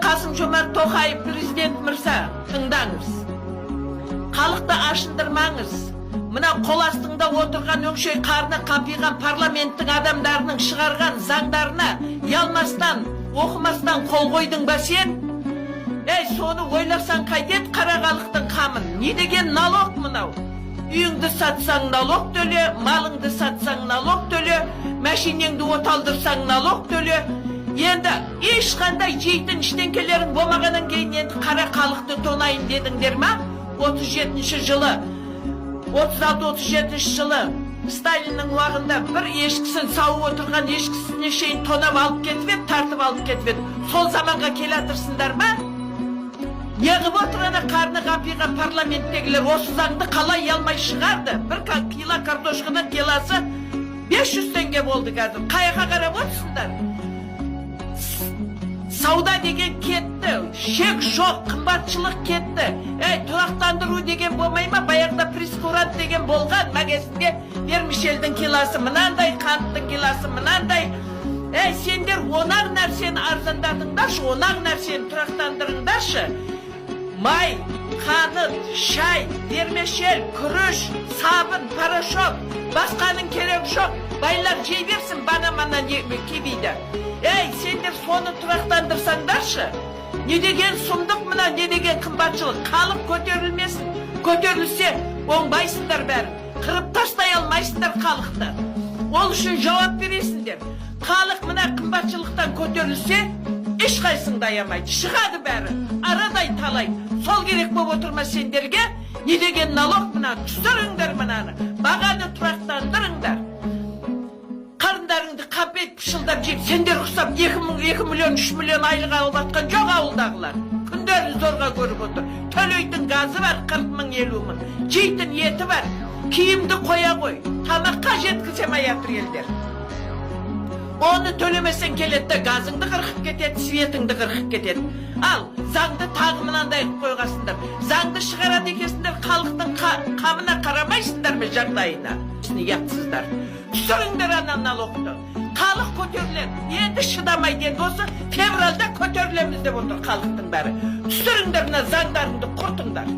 Қасым Жомарт Тоқаев президент мырза, тыңдаңыз. Халықты ашындырмаңыз. Мына қол астыңда отырған өңшей қарны қампиған парламенттің адамдарының шығарған заңдарына ұялмастан, оқымастан қол қойдың ба сен? Ей, соны ойласаң қайтеді қара халықтың қамын? Не деген налог мынау? Үйіңді сатсаң, налог төле, малыңды сатсаң, налог төле, мәшинеңді оталдырсаң, налог төле. Енді ешқандай жейтін ештеңкелерің болмағаннан кейін енді қара халықты тонайын дедіңдер ма? 37 жылы, 36-37 жылы Сталиннің уағында бір ешкісін сауып отырған ешкісіне шейін тонап алып кетіп еді, тартып алып кетіп еді. Сол заманға келе жатырсыңдар ма? Неғып отыр ана қарны қампиған парламенттегілер? Осы заңды қалай ұялмай шығарды? Бір кило картошканың килосы 500 теңге болды қазір. Қаяққа қарап отырсыңдар? Сауда деген кетті, шек жоқ, қымбатшылық кетті. Ей, тұрақтандыру деген болмай ма? Баяғыда прейскурант деген болған магазинде: вермишельдің килосы мынандай, қанттың килосы мынандай. Ей, сендер он-ақ нәрсені арзандатыңдаршы, он-ақ нәрсені тұрақтандырыңдаршы. Май, қант, шай, вермишель, күріш, сабын, порошок, басқаның керегі жоқ. Байлар жей берсін банан кивиді. Ей, сендер соны тұрақтандырсаңдаршы. Не деген сұмдық мына, не деген қымбатшылық? Халық көтерілмесін. Көтерілсе, оңбайсыңдар бәрін. Қырып тастай алмайсыңдар халықты. Ол үшін жауап бересіңдер. Халық мына қымбатшылықтан көтерілсе, ешқайсыңды аямайды. Шығады бәрі. Арадай талайды. Сол керек болып отыр ма сендерге? Не деген налог мына? Түсіріңдер мынаны. Бағаны тұрақтандырыңдар. Қарындарыңды қампиып пышылдап жеп, сендер ұқсап 2 мың, 2 миллион, 3 миллион айлық алып жатқан жоқ ауылдағылар. Күндерін зорға көріп отыр. Төлейтін газы бар 40 мың, 50 мың, жейтін еті бар, киімді қоя қой, тамаққа жеткізе алмай жатыр елдер. Оны төлемесең, келеді де газыңды қырқып кетеді, светіңді қырқып кетеді. Ал заңды тағы мынандай қылып қойғансыңдар. Заңды шығарады екенсіңдер, халықтың қамына қарамайсыңдар ма, жағдайына? Ұятсыздар, түсіріңдер ана налогты. Халық көтеріледі енді, шыдамайды енді. Осы февральда көтерілеміз деп отыр халықтың бәрі. Түсіріңдер мына заңдарыңды, құртыңдар.